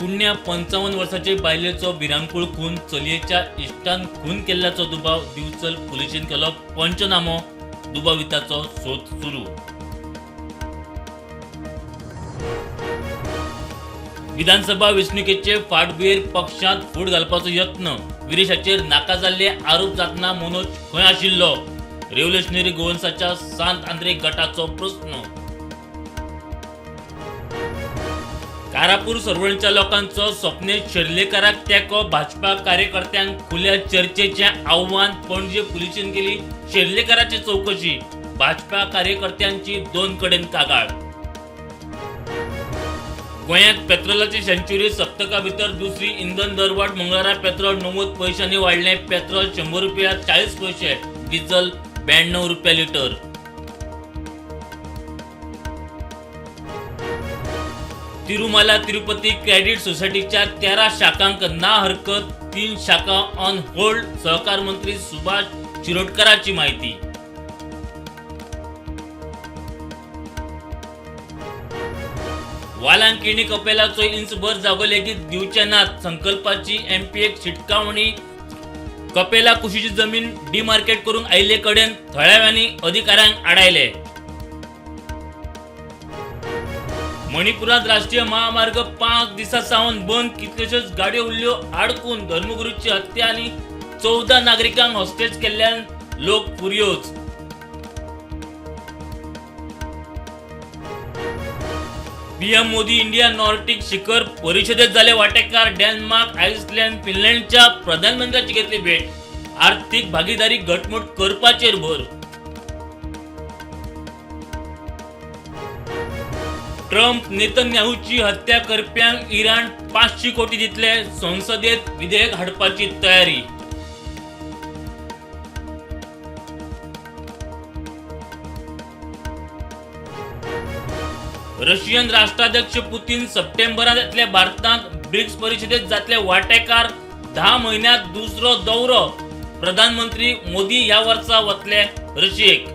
कुडण्या 55 वर्साचे बायलेचो भिरांकूळ खून, चलयेच्या इश्टान खून केल्ल्याचो दुबाव. दिवचल पुलिशेन केलो पंचनामो, दुबाविताचो सोद सुरू. विधानसभा वेंचणुकेचे फाटभुंयेर पक्षांत फूट घालपाचो यत्न, विरेशाचेर नाका जाल्ले आरोप जातना मनोज खंय आशिल्लो? रेव्होल्युशनरी गोवन्साच्या सांत आंद्रे गटाचो प्रस्न. कारापूर सरवळच्या लोकांचो स्वप्नेश शेर्लेकाराक तेंको, भाजपा कार्यकर्त्यांक खुल्या चर्चेचें आव्हान. पणजे पुलिशेन केली शेर्लेकाराची चवकशी, भाजपा कार्यकर्त्यांची दोन कडेन कागाळ. गोंयांत पेट्रोलाची सेंच्युरी, सप्तका भितर दुसरी इंधन दरवाड. मंगळारा पेट्रोल 90 पयशांनी वाडलें. पेट्रोल 100 रुपया 40 पयशे, डिझल 92 रुपया लिटर. तिरुमाला तिरुपती क्रेडिट सोसायटीच्या 13 शाखांक ना हरकत, 3 शाखा ऑन होल्ड, सहकार मंत्री सुभाष शिरोडकराची माहिती. वालांकिणी कपेलाचो इंचभर जागो लेगीत दिवचे नात, संकल्पाची एमपीएक शिटकावणी. कपेला कुशीची जमीन डिमार्केट करूंक आयिल्ले कडेन थळाव्यांनी अधिकाऱ्यांक आडायले. मणिपुरांत राष्ट्रीय महामार्ग 5 दिसां सावन बंद, कितल्योश्योच गाडयो उरल्यो आडकून. धर्मगुरूची हत्या आनी 14 नागरिकांक हॉस्टेज केल्ल्यान लोक फुर्योज. पीएम मोदी इंडिया नॉर्डिक शिखर परिषदेत झाले वाटेकार. डेन्मार्क, आयसलँड, फिनलँडच्या प्रधानमंत्र्यांची घेतली भेट. आर्थिक भागीदारी घटमूट करपाचेर भर. ट्रम्प नेतन्याहूची हत्या करप्यांक इराण 500 कोटी दितले, संसदेत विधेयक हाडपाची तयारी. रशियन राष्ट्राध्यक्ष पुतीन सप्टेंबरात येतले भारतांत, ब्रिक्स परिषदेत जातले वांटेकार. 10 म्हयन्यांत दुसरो दौरो, प्रधानमंत्री मोदी ह्या वर्सा वतले रशियेक.